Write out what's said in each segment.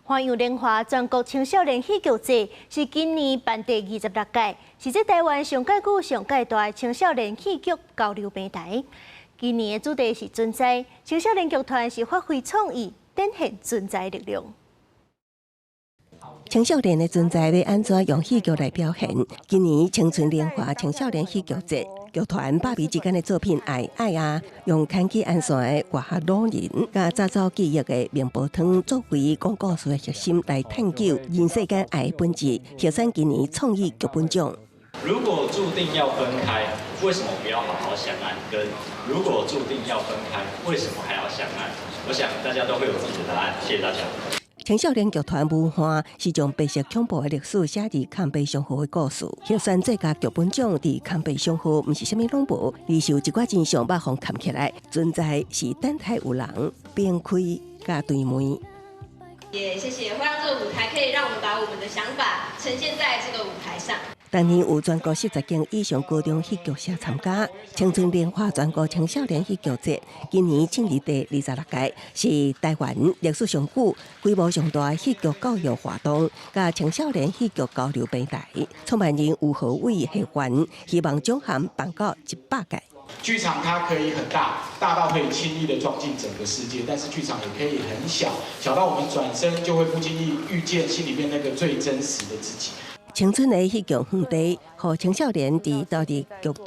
花樣年華全國青少年戲劇節是今年辦第26屆，是這台灣上蓋久、上蓋大的青少年戲劇交流平台。今年的主題是存在，青少年劇團是發揮創意，展現存在力量。青少年的存在欲按怎用戲劇來表現？今年青春年華青少年戲劇節，劇團百美之間的作品《愛愛啊》，用牽起安線的外學老人，佮紮走記憶的麵包湯作為講故事的核心來探究人世間愛的本質，獲選今年創意劇本獎。如果注定要分開，為什麼不要好好相愛？跟如果注定要分開，為什麼還要相愛？我想大家都會有自己的答案。謝謝大家。青少年劇團無汗是將白色恐怖的歷史寫佇空白傷號的故事，獲選最佳劇本獎。佇空白傷號毋是啥物攏無，而是有一寡真相欲予崁起來。存在是等待有人崩開佮對問。也謝謝，會讓這個舞台可以讓我們把我們的想法呈現在這個舞台上。當年有全國40間以上高中戲劇社參加青春年華全國青少年戲劇節，今年進入第26屆，是台灣歷史上久、規模上大的戲劇教育活動，佮青少年戲劇交流平台。創辦人吳和偉希願，希望獎項辦到100屆。劇場它可以很大，大到可以輕易的裝進整個世界，但是劇場也可以很小，小到我們轉身就會不經意遇見心裡面那個最真實的自己。青春的戲劇園地，予青少年佇投入劇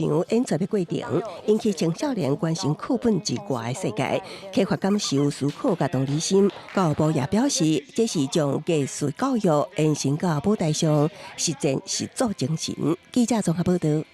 場演出的過程，引起青少年關心課本之外的世界，啟發感受、思考佮同理心。教育部也表示，這是將藝術教育延伸到舞台上，實踐實作精神。記者綜合報道。